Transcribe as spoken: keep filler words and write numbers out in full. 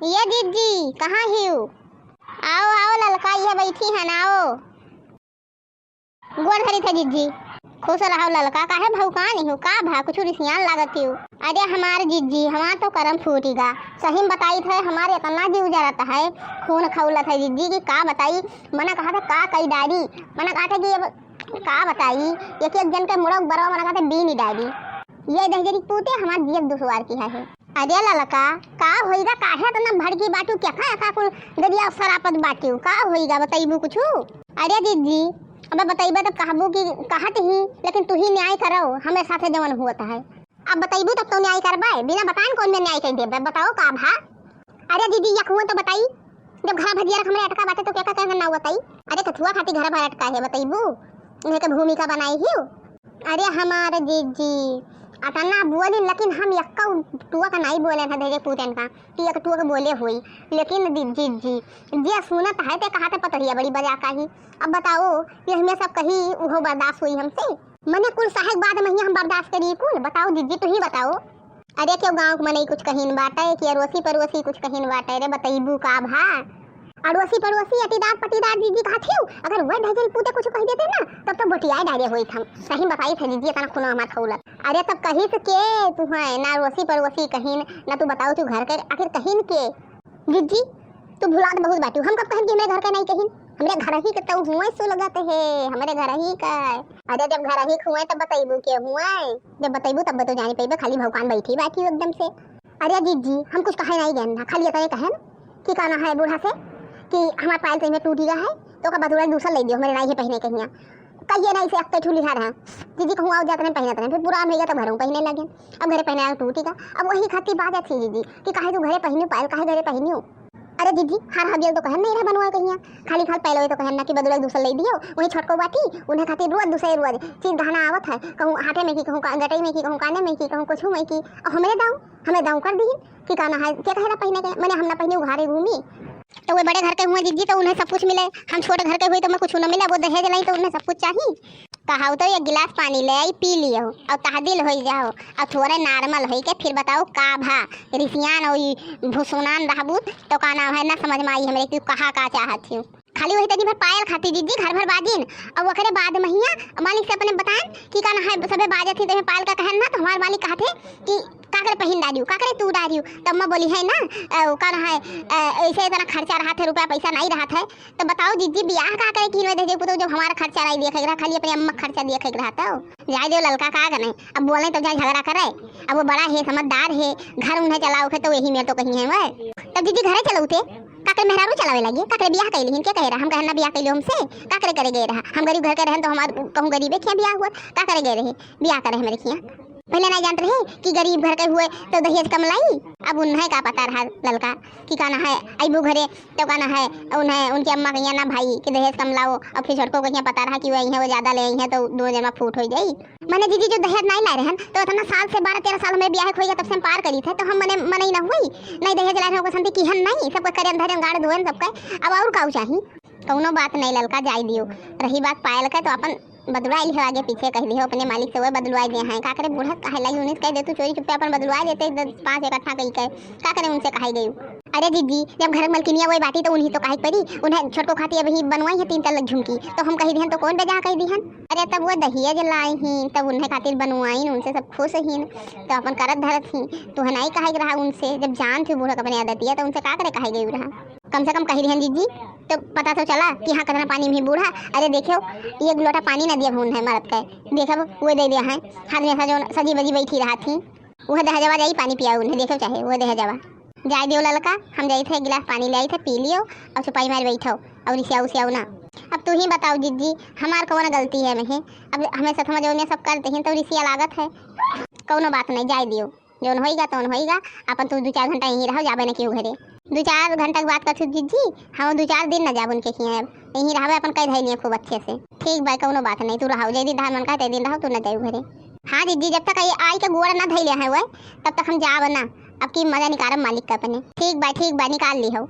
ए जिज्जी, कहाँ हिउ? आओ, आओ ललका, इहे बैठी हन, आओ। गोड़ धरी थे जिज्जी। खुश रहो ललका, काहे भौकान हिउ, का भा, कुछ रिसियान लागत हिउ? अरे हमार जिज्जी, हमार तो करम फूटी गा। सही में बताई थे, हमार इतना जीव जरत है, खून खौलत है जिज्जी कि का बताई। मना कहा था का कई डारी, मना कहा था कि अब का बताई, एक एक जन के मुड़ो बरवा मना कहा था बीनी डारी। ए दहिजरी पूते हमार जियत दुश्वार किहा है। अरे ललका, का होइगा, काहे इतना भड़की बाटू, केका एका कुल गरिया सरापत बाटू, का होइगा, बतइबू कुछु? अरे जिज्जी, अब बतइबा तब कहबू कि कहत ही, लेकिन तू ही न्याय करो, हमरे साथे जवन हुअत है। अब बतइबू तब तो न्याय करबे, बिना बतान कौन में न्याय कर देबे, बताओ का भा? अरे जिज्जी, यक हुआ तो बताई, जब घर भजिया रख हमरे अटका बाटे तो केका केका ना बताई? अरे कथुआ खाती घर भर अटका है, बतइबू? उन्हें के भूमिका बनाई हिउ। अरे हमार जिज्जी, अतना बोली, लेकिन हम यक्का टुआ का नाई बोले थे, धैर्य पूजन का, कि एक टुआ के बोले हुई। लेकिन दि-, जिज्जी, जे सुनत है ते कहा थे पतरिया बड़ी बजा का ही। अब बताओ, ये हमें सब कही, उहो बर्दाश्त हुई हमसे? मने कुल सहे के बाद महिया हम बर्दाश्त करी कुल? बताओ जिज्जी, तू ही बताओ। अरे क्यों गाँव के मनई कुछ कहीन बाटे, कि अड़ोसी पड़ोसी कुछ कहीन बाटे रे, बतइबू का भा? अड़ोसी पड़ोसी, अटीदार पटीदार जिज्जी कहत हिउ, अगर वह ढजल पूते कुछ कह देते ना, तब तो बोटियाए डारे होइत हम। सही बताई थे जिज्जी, इतना खून हमार खौलत। अरे तब कहिस के तू है, ना अड़ोसी पड़ोसी कहीन, ना तू बताओ तू घर के, आखिर कहीन के? जिज्जी, तू भुलात बहुत बाटू, हम कब कहन कि हमरे घर के नहीं कहीन? हमरे घर ही के तो हुए सुलगत है, हमरे घर ही का। अरे जब घर ही के हुए तब बतइबू के हुए? जब बतइबू तब तो जानी पइबे, खाली भौकान बैठी बाटी एकदम से। अरे जिज्जी, हम कुछ कहे नहीं गए ना, खाली इतना कहन कि कहना है बूढ़ा से कि हमार पायल तो इनमें टूट गया है, तो ओकर बदला दूसर ले दियो, हमरे नहीं है पहने कहिया। कहिए नहीं से अक्के ठुली हार है। जिज्जी कहूँ आओ जात रहे, पहनत रहे, फिर पुरान होइगा तब घरों पहने लगे। अब घरे पहने आए टूटी का। अब वही खातिर बात थी जिज्जी कि काहे तू घरे पहनी पायल, काहे घरे पहनी हो? अरे जिज्जी, हार हबियल तो कहन नहीं रहा बनवाए कहिया, खाली खाल पहले तो कहन ना कि बदला दूसर ले दियो, वही छोटको बाटी, उन्हें खातिर रोज दूसरे रोज चीज गहना आवत है, कहूँ हाथे में की, कहूँ का-, गटई में की, कहूँ काने में की, कहूँ कुछ में की, और हमरे दाऊ, हमें दाऊ कर दी कि का ना है, के कहे ना पहने के, मने हम ना पहने उघारे घूमी। तो वे बड़े घर के हुए जिज्जी, तो उन्हें सब कुछ मिले, हम छोटे घर के हुए तो मैं कुछ ना मिला, वो दहेज लाई तो उन्हें सब कुछ चाहिए। कहाऊ तो एक गिलास पानी ले आई, पी लियो और तहदिल होई जाओ, और थोड़े normal होई के फिर बताओ का भा, रिसियान और ई भुसुनान रहबू तो का नाम है, ना समझ में आई हमरे कि कहा का चाहत हूँ। खाली वही तनी भर पायल खाती जिज्जी, घर भर बाजिन, और ओकरे बाद महिया मालिक से अपने बताएं कि का ना है, सबे बाजत ही तो पायल का कहन ना, तो हमार मालिक कहत है कि काकरे पहिन डारियो, काकरे तू डारियो, तब मैं बोली है ना, अ, का ना है, अ, ऐसे इतना खर्चा रहत है, रुपया पैसा नहीं रहत है, तो बताओ जिज्जी, बियाह का करे किनवे दे पुतो, जब हमारा खर्चा नहीं देखे के रहा, खाली अपने अम्मा का खर्चा देखे के रहा। तो जाए दो ललका का गने, अब बोले तो जाए झगड़ा करे। अब वो बड़ा है, समझदार है, घर उन्हें चलाओ के तो यही में तो कहीं है वह। तब जिज्जी घरे चलौते, काकरे मेहरारू चलावे लगे, काकरे बियाह कैली हिन, के कहे रहा, हम कहना बियाह कैली हमसे, काकरे करे गए रहा, हम गरीब घर के रहन तो हमार कहूँ गरीबे खिया बियाह हुआ, का करे गए रहे, बियाह करे हमरे खिया। पहले नहीं जानत रहे कि गरीब घर के हुए तो दहेज कम लाई। अब उन्हें का पता रहा ललका कि का ना है, अइबू घरे तो का ना है, उन्हें, उनके अम्मा कहिया ना भाई कि दहेज कम लाओ, और फिर छोटको कहिया पता रहा कि वो अइहें, वो ज्यादा ले अइहें तो दो जमा फूट हो जाई। मने जिज्जी जो दहेज नहीं लाए रहन तो इतना साल से, बारह तेरह साल में बियाह खोइया तब से हम पार करी थे, तो हम मने, मनई ना हुई, नहीं दहेज लाए रहन, ओकर संती किहन नहीं, सबके करे अंधर गाड़ धोएन सबके, अब और काऊ चाही? कौनो बात नहीं ललका, जाए दियो। रही बात पायल के तो अपन बदलवाई लिहो, आगे पीछे कह दिहो अपने मालिक से, वो बदलवाई दे हैं। का करे बूढ़ा काहे लाई, उन्हीं से कह दे तू चोरी चुप्पे अपन बदलवाई देते, दस पाँच इकट्ठा कही के। का करे उनसे कहे गई? अरे जिज्जी, जब घर मलकिनिया वही बाटी तो उन्हीं तो कहे के पड़ी, उन्हें छोटको खाती अभी बनवाई है तीन तल्ला झुमकी, तो हम कही दिहन तो कौन बेजा कही दिहन? अरे तब वो दहेज लाई ही, तब उन्हें खातिर बनवाई, उनसे सब खुश ही, तो अपन करत धरत ही, तो है नहीं कहे के रहा उनसे, जब जान थी बूढ़ा अपने आदतिया तो उनसे का करे कहे गई रहा? कम से कम कही दिहन जिज्जी, तो पता तो चला कि हाँ, कितना पानी में बूढ़ा। अरे देखो, एक लोटा पानी ना दिया उन्हें मरद के, देखब वो दे दिया है, हाथ में सजो, सजी बजी बैठी रहा थी, वह दहेजवा जाई पानी पिया उन्हें, देखो चाहे वो दहेजवा। जाए दियो ललका, हम जाई थे, एक गिलास पानी ले आई थे, पी लियो और चुपाई मार बैठो और रिसियाओ उसियाओ ना। अब तू ही बताओ जिज्जी, हमार कौन गलती है? मैं, अब हमें सतमा जो सब करते हैं तो रिसिया लागत है, कौनो बात नहीं, जाए दियो। जौन होइगा तौन होइगा, अपन तू दू चार घंटा यहीं रहो, जाबे न केहू घरे। दू चार घंटा के बात करथू जिज्जी, हम दू चार दिन न जाब उनके खियाँ, अब यहीं रहबे, अपन कह धैलिए खूब अच्छे से। ठीक बा, कौनो बात नहीं, तू रहो, जे दिन धान मन का ते दिन रहो, तू न जाऊ घरे। हाँ जिज्जी, जब तक आई, आई के गोड़ न धैले हैं वह, तब तक हम जाब ना। अब की मजा निकारब मालिक का अपने। ठीक बा, ठीक बा, निकाल ली हो।